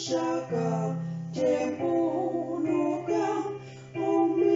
Shaka, Jebuluka, Umi.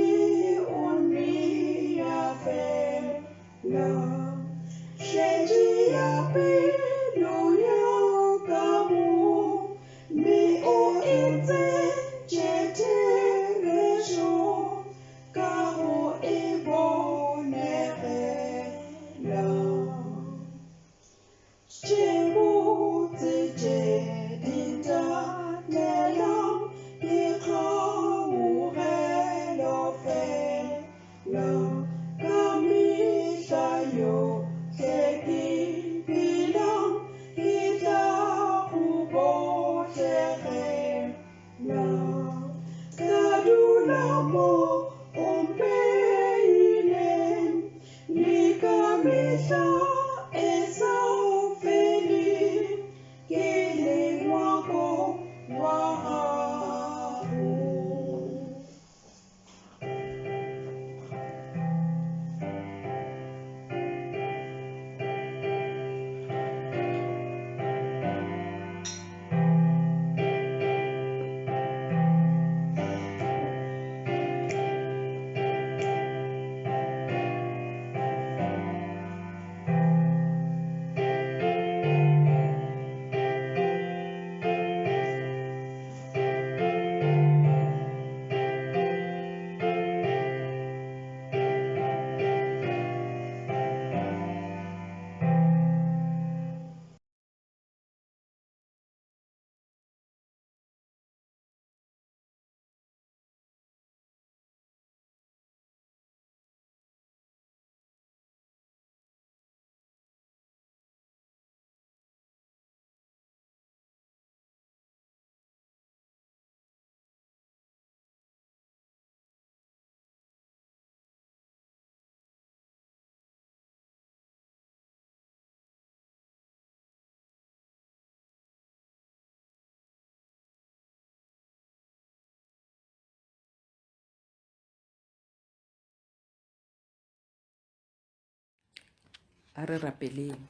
A re rapeleng.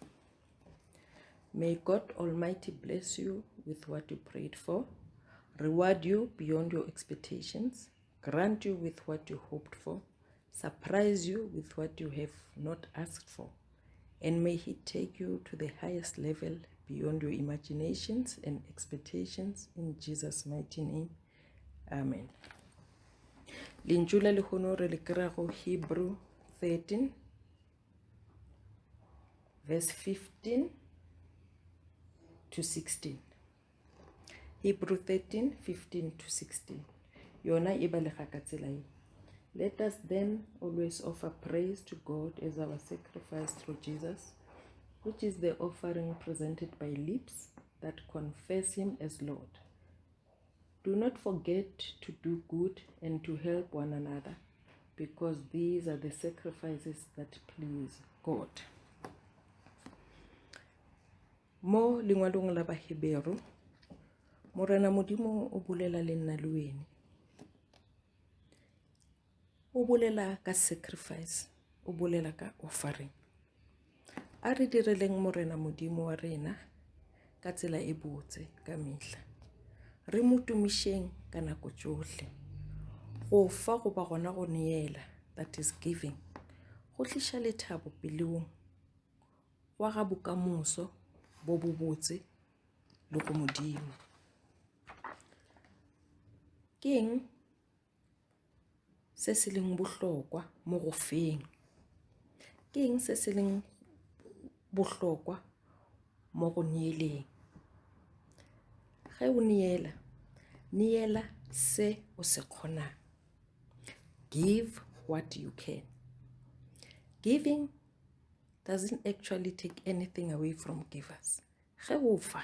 May God Almighty bless you with what you prayed for, reward you beyond your expectations, grant you with what you hoped for, surprise you with what you have not asked for, and may He take you to the highest level beyond your imaginations and expectations in Jesus' mighty name. Amen. Lentšu la lehono re le kry go Hebrew 13 verse 15 to 16. Hebrew 13 15 to 16. Yona e balega ka tsela ye. Let us then always offer praise to God as our sacrifice through Jesus, which is the offering presented by lips that confess him as Lord. Do not forget to do good and to help one another, because these are the sacrifices that please God. Mo lengwalong la Baheberu, Morena Modimo o bolela le nna le wene. O bolela ka sacrifice, o bolela ka offering. A re direleng Morena Modimo wa rena ka tsela e botse ka mehla. Re mo tumišeng ka nako tšohle. Go fa goba gona go neela, that is giving, go tliša lethabo pelong, go aga bokamoso bo bobotse le go Modimo. Ke eng se se leng bohlokwa mo go feng? Ke eng se se leng bohlokwa mo go neeleng? Ge o neela, neela se o se kgonang. Give what you can. Giving doesn't actually take anything away from givers. Ge o fa,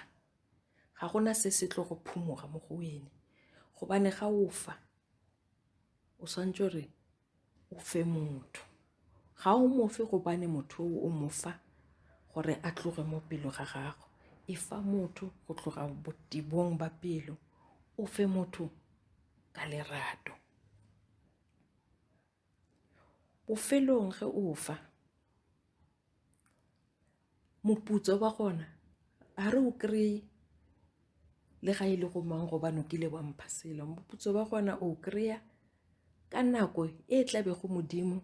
ga gona se se tlo go phumoga mo go wene gobane ga o fa o swantse gore o fe motho ga o mofe gobane motho o o mo fa gore a tloge mo pelo ga gago e fa motho go tloga botebong ba pelo o fe motho ka lerato Bofelong ge o fa, moputso wa gona ga re o kry-e le ga e le go mang gobane o kile wa mpha selo. Moputso wa gona o kry-a ka nako e tla bego Modimo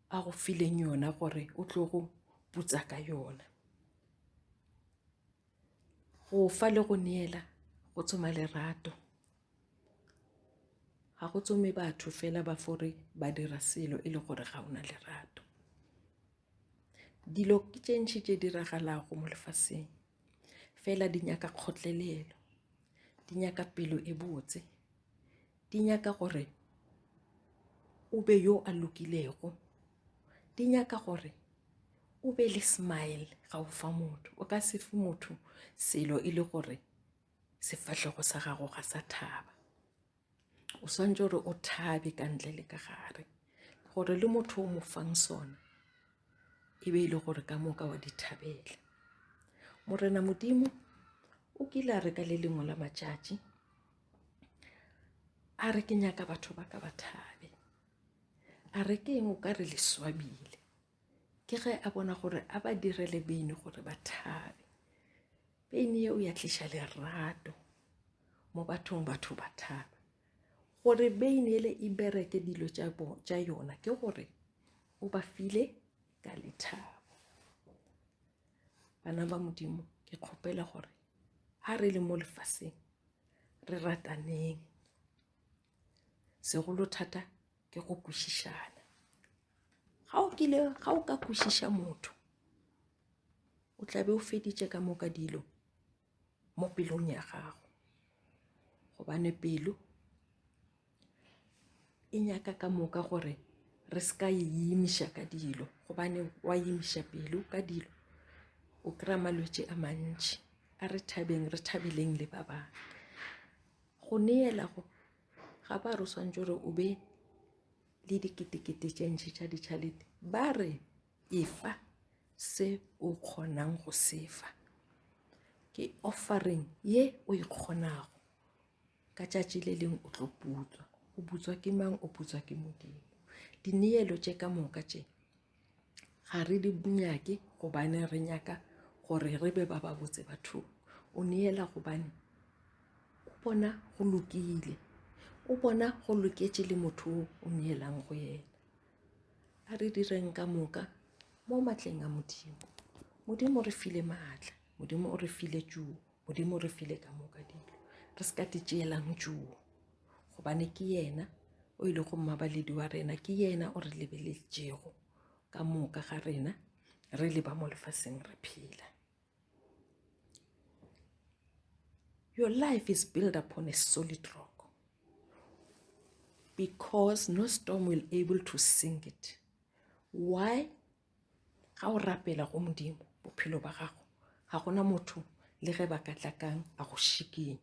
a go fileng yona gore o tlo go putsa ka yona. Go fa le go neela go tsoma lerato. Ga go tsome batho fela ba fore ba dira selo e le gore ga o na lerato. Dilo ke tše ntši tše diragalago mo lefaseng fela di nyaka kgotlelelo, di nyaka pelo e botse, di nyaka gore o be yo a lokilego, di nyaka gore o be le smile ga o fa motho. O ka se fe motho selo e le gore sefahlego sa gago ga sa thaba. O swantse gore o thabe ka ntle le ka gare gore le motho o mo fang sona e be e le gore ka moka wa di thabela. Morena Modimo o kile a re ka le lengwe la matšatši a re ke nyaka batho ba ka ba thabe. A re ke eng o ka re le swabile. Ke ge a bona gore a ba direle beine gore ba thabe. Beine yeo ya tliša lerato mo bathong, batho ba thaba. Gore beine ele e bereke dilo tša yona ke gore o ba file ka lethabo. Bana ba Modimo, ke kgopela gore ha re le mo lefaseng re rataneng. Segolo thata ke go kwešišana. Ga o kile ga o ka kwešiša motho o tla be o feditše ka moka dilo mo pelong ya gago gobane pelo e nyaka ka moka gore re se ka e imiša ka dilo gobane wa imiša pelo ka dilo o kry-a malwetši a mantši. A re thabeng re thabeleng le ba bangwe. Go neela go ga ba re o swanetše gore o be le diketekete tše ntši tša ditšhelete ba re efa se o kgonang go se fa ke offering ye o e kgonago ka tšatši le lengwe o tlo putswa o putswa ke mang o putswa ke modimo dineelo tše ka moka tše. Ga re di nyake gobane re nyaka gore re be ba babotse bathong. O neela gobane o bona go lokile, o bona go loketše le motho o o neelang go yena. A re direng ka moka mo matleng a Modimo. Modimo o re file maatla, Modimo o re file tšuo, Modimo o re file ka moka dilo. Re se ka di tšeelang tšuo gobane ke yena o e lego mmabaledi wa rena, ke yena o re lebeletšego ka moka ga rena re le ba mo lefaseng re phela. Your life is built upon a solid rock because no storm will able to sink it. Why? Ga o rapela go Modimo bophelo ba gago ga gona motho le ge ba ka tla kang a go šikinya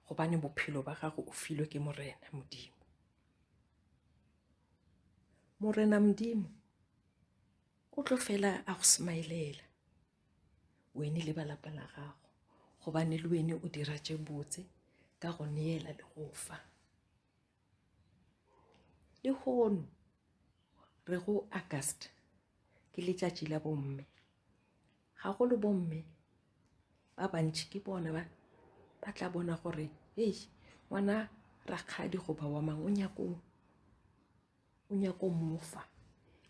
gobane bophelo ba gago o filwe ke Morena Modimo. Morena Modimo o tlo fela a go smilela wene le ba lapa la gago gobane le wene o dira tše botse ka go neela le go fa. Lehono re go August ke letšatši la bomme. Gagolo bomme ba bantši ke bona ba ba tla bona gore hei ngwana rakgadi goba wa mang o nyako o nyako mo fa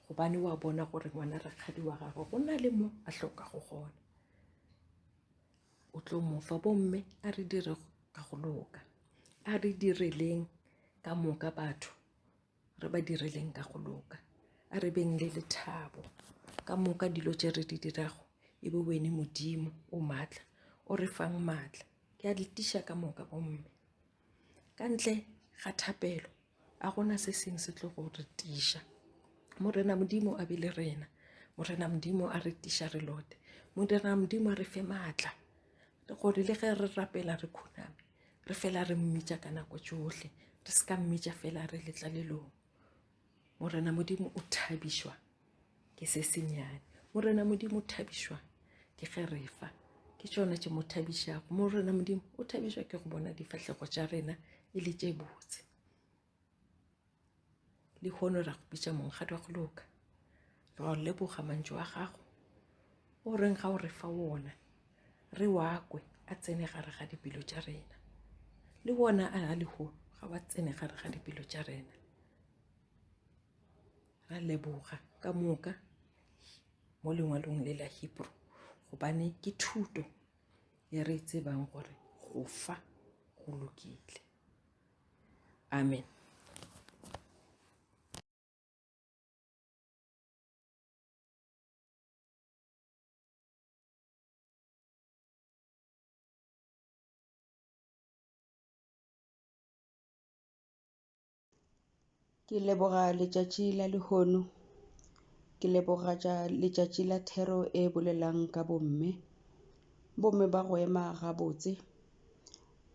gobane wa bona gore ngwana rakgadi wa gagwe go na le mo a hlokago gona. O tlo mo fa. Bomme a re dire ka go loka, a re direleng ka moka batho re ba direleng ka go loka, a re beng le lethabo ka moka dilo tše re di dirago e be wene Modimo o maatla o re fang maatla. Ke a le tiša ka moka bomme, ka ntle ga thapelo a gona se sengwe se tlo go re tiša. Morena Modimo a be le rena, Morena Modimo a re tiša re lote, Morena Modimo a re fe maatla gore le ge re rapela re khuname re fela re mmitša ka nako tšohle, re se ka mmitša fela re le tlalelong. Morena Modimo o thabišwa ke se senyane, Morena Modimo o thabišwa ke ge re fa, ke tšona tše mo thabišago. Morena Modimo o thabišwa ke go bona difahlego tša rena e le tše botse. Lehono ra go bitša monghadi wa go loka, ra go leboga mantšu a gago o reng ga o re fa wona re wa kwe a tsene gare ga dipelo tša rena. Le wona a lehono ga wa tsene gare ga dipelo tša rena. Ra leboga ka moka mo lengwalong le la Hebrew gobane ke thuto e re e tsebang gore go fa go lokile. Amen. Ke leboga letšatši la lehono. Ke leboga tša letšatši la thero e bolelang ka bomme. Bomme ba go ema gabotse.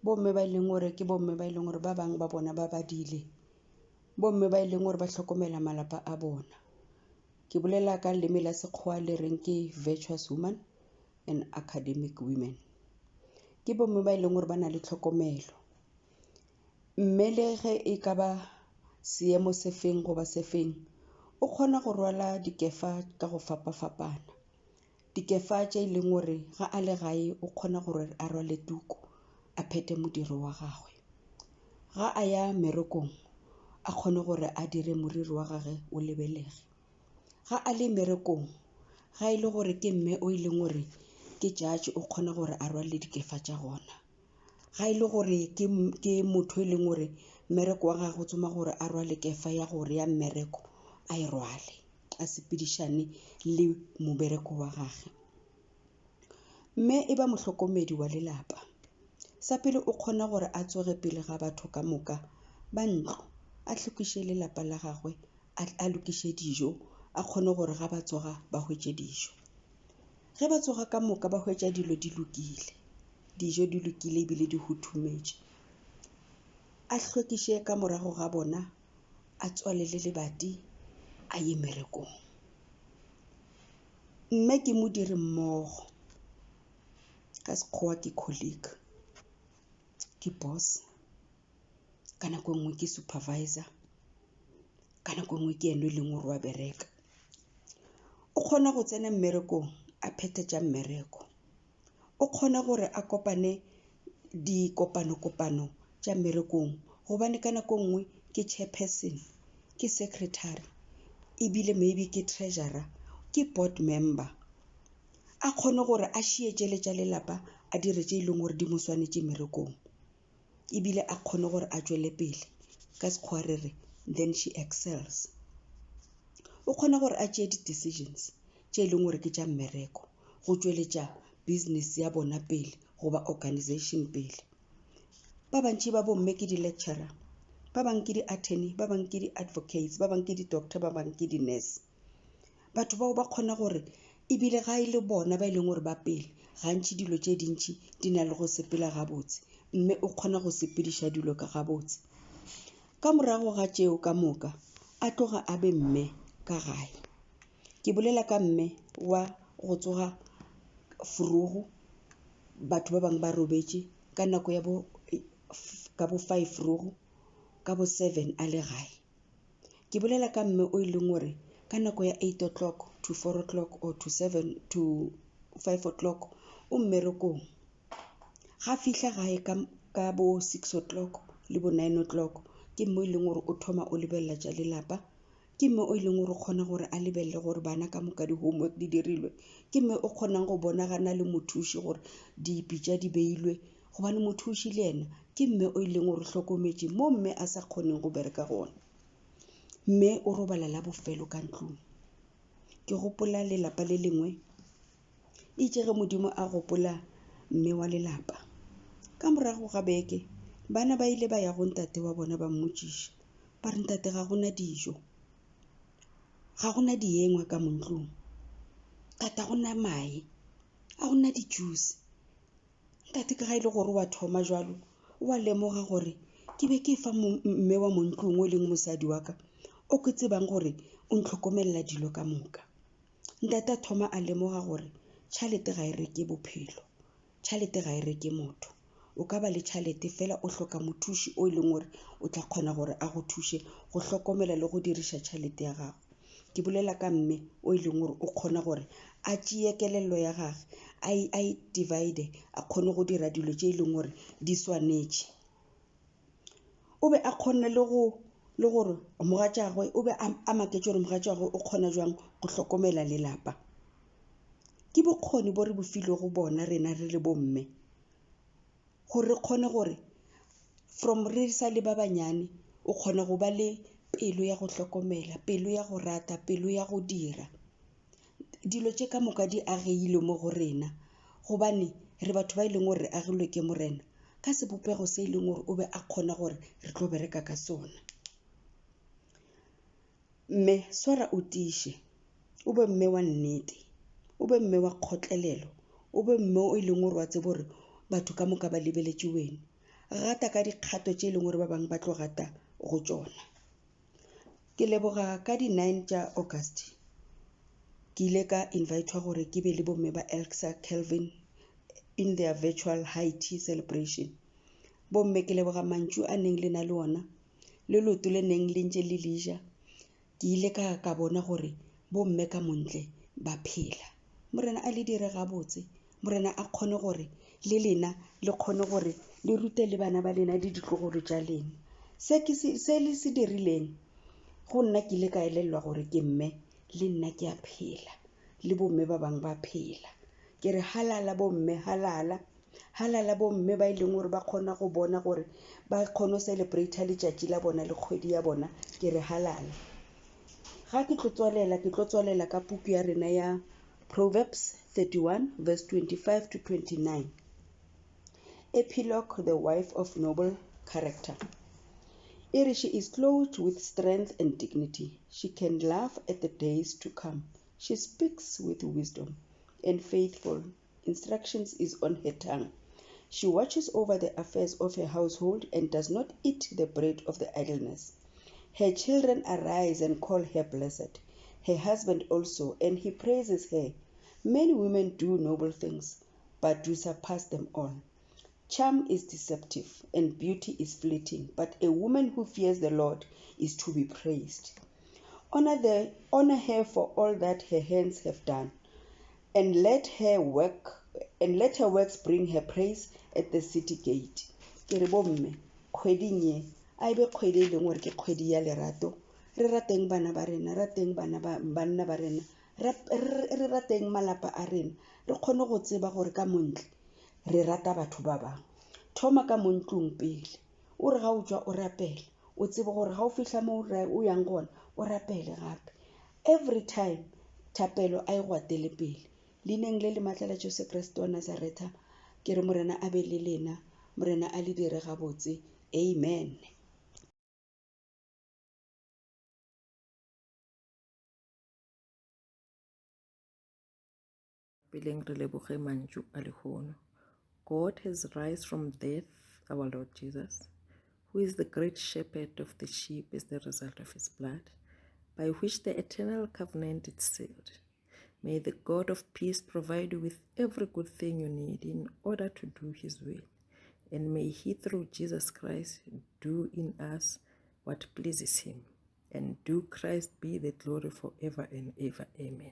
Bomme ba e leng gore ke bomme ba e leng gore ba bangwe ba bona ba badile. Bomme ba e leng gore ba hlokomela malapa a bona. Ke bolela ka leleme la Sekgowa le reng ke virtuous woman and academic women. Ke bomme ba e leng gore ba na le tlhokomelo. Mme le ge e ka ba seemo se feng goba se feng, o kgona go rwala dikefa ka go fapafapana. Dikefa tše e leng gore ga a le gae o kgona gore a rwale tuku a phethe modiro wa gagwe. Ga a ya mmerekong a kgone gore a dire moriri wa gagwe o lebelege. Ga a le mmerekong ga e le gore ke mme o e leng gore ke judge o kgona gore a rwale dikefa tša gona. Ga e le gore ke motho e leng gore mmereko wa gagwe o tsoma gore a rwale kefa ya gore ya mmereko a e rwale, a sepedišane le mobereko wa gagwe. Mme e ba mohlokomedi wa lelapa. Sa pele o kgona gore a tsoge pele ga batho ka moka ba ntlo, a hlwekiše lelapa la gagwe, a lokiše dijo, a kgone gore ga ba tsoga ba hwetše dijo. Ge ba tsoga ka moka ba hwetša dilo di lokile, dijo di lokile ebile di huthumetše. A hlwekiše ka morago ga bona, a tswalele lebati, a ye mmerekong. Mme ke modiri mmogo, ka Sekgowa ke colleague, ke boss, ka nako e nngwe ke supervisor, ka nako e nngwe ke yena e leng gore wa bereka. O kgona go tsena mmerekong a phethe tša mmereko. O kgona gore a kopane dikopano-kopano tša mmerekong gobane ka nako e nngwe ke chairperson, ke secretary ebile maybe ke treasurer, ke board member. A kgone gore a šie tšele tša lelapa a dire tše e leng gore di mo swanetše mmerekong ebile a kgone gore a tšwele pele ka Sekgowa re re then she excels. O kgona gore a tšee di-decisions tše e leng gore ke tša mmereko go tšweletša business ya bona pele goba organization pele. Ba bantši ba bomme ke di-lecturer, ba bangwe ke di-attorney, ba bangwe ke di-advocates, ba bangwe ke di-doctor, ba bangwe ke di-nurse. Batho bao ba kgona gore ebile ga e le bona ba e leng gore ba pele gantši dilo tše dintši di na le go sepela gabotse mme o kgona go sepediša dilo ka gabotse. Ka morago ga tšeo ka moka a tloga a be mme ka gae. Ke bolela ka mme wa go tsoga vroeg batho ba bangwe ba robetše ka nako ya bo ka bo five vroeg ka bo seven a le gae. Ke bolela ka mme o e leng gore ka nako ya eight o'clock to four o'clock or to seven to five o'clock o mmerekong. Ga fihla gae ka, ka bo six o'clock le bo nine o'clock ke mo e leng gore o thoma o lebelela tša lelapa ke mme o e leng gore o kgona gore a lebelele gore bana ka moka di-homework di dirilwe ke mme o kgonang go bonagana le mothuši gore dipitša di beilwe gobane mothuši le yena ke mme o e leng gore o hlokometše mo mme a sa kgoneng go bereka gona mme o robala la bofelo ka ntlong ke gopola lelapa le lengwe itše ge modimo a gopola mme wa lelapa ka morago ga beke bana ba ile ba ya go ntate wa bona ba mmotšiša ba re ntate ga gona dijo ga gona diengwa ka mo ntlong tata go na mae a gona di-juice ntate ka ga e le gore wa thoma jalo wa lemoga gore ke be ke fa mme wa mo ntlong o e leng mosadi wa ka o ke tsebang gore o ntlhokomelela dilo ka moka ntate a thoma a lemoga gore tšhelete ga e reke bophelo tšhelete ga e reke motho o ka ba le tšhelete fela o hloka mothuši o e leng gore o tla kgona gore a go thuše go hlokomela le go diriša tšhelete ya gago ke bolela ka mme o e leng gore o kgona gore a tšee kelello ya gage a e divide a kgone go dira dilo tše e leng gore di swanetše o be a kgona le go le gore mogatšagwe o be a maketše gore mogatšagwe o kgona jwang go hlokomela lelapa ke bokgoni bo re bo filego bona rena re le bomme gore re kgone gore from re sa le ba banyane o kgona go ba le pelo ya go hlokomela pelo ya go rata pelo ya go dira dilo tše ka moka di agilwe mo go rena gobane re batho ba e leng gore re agilwe ke morena ka sebopego se e leng gore o be a kgona gore re tlo bereka ka sona mme swara o tiiše o be mme wa nnete o be mme wa kgotlelelo o be mme o e leng gore wa tseba gore batho ka moka ba lebeletše wena gata ka dikgato tše e leng gore ba bangwe ba tlo gata go tšona ke leboga ka di-nine tša August ke ile ka invitwa gore ke be le bomme ba Elsa Calvin in their virtual high tea celebration bomme ke leboga mantšu a neng le na le ona le loto le neng le ntše le leja ke ile ka ka bona gore bomme ka montle ba phela morena a le dire gabotse morena a kgone gore le lena le kgone gore le rute le bana ba lena le ditlogolo tša lena se ke se se le se dirileng go nna ke ile ka elelwa gore ke mme le nna ke a phela le bomme ba bangwe ba phela ke re halala bomme halala halala bomme ba e leng gore ba kgona go bona gore ba kgone go celebrate letšatši la bona le kgwedi ya bona ke re halala ga ke tlo tswalela ke tlo tswalela ka puku ya rena ya Proverbs 31 verse 25 to 29 Epilogue the wife of noble character e re she is clothed with strength and dignity she can laugh at the days to come she speaks with wisdom and faithful instructions is on her tongue. She watches over the affairs of her household and does not eat the bread of the idleness. Her children arise and call her blessed, her husband also, and he praises her. Many women do noble things, but you surpass them all. Charm is deceptive and beauty is fleeting, but a woman who fears the Lord is to be praised. Honor, the, honor her for all that her hands have done, and let her work and let her works bring her praise at the city gate. Ke re bomme, kgweding ye a e be kgwedi e leng gore ke kgwedi ya lerato. Re rateng bana ba rena, rateng bana ba banna ba rena, re rateng malapa a rena. Re kgone go tseba gore ka montle re rata batho ba bangwe. Thoma ka mo ntlong pele. O re ga o tšwa o rapele, o tsebe gore ga o fihla mo o yang gona o rapele gape. Every time thapelo a e go atele pele. Leineng le le maatla la Jesu Kriste wa Nazaretha, ke re Morena a be le lena, Morena a le dire gabotse. Amen. Peleng re leboge mantšu a lehono. God has rise from death our Lord Jesus, who is the great shepherd of the sheep as the result of his blood, by which the eternal covenant is sealed. May the God of peace provide you with every good thing you need in order to do his will. And may he, through Jesus Christ, do in us what pleases him. And do Christ be the glory forever and ever. Amen.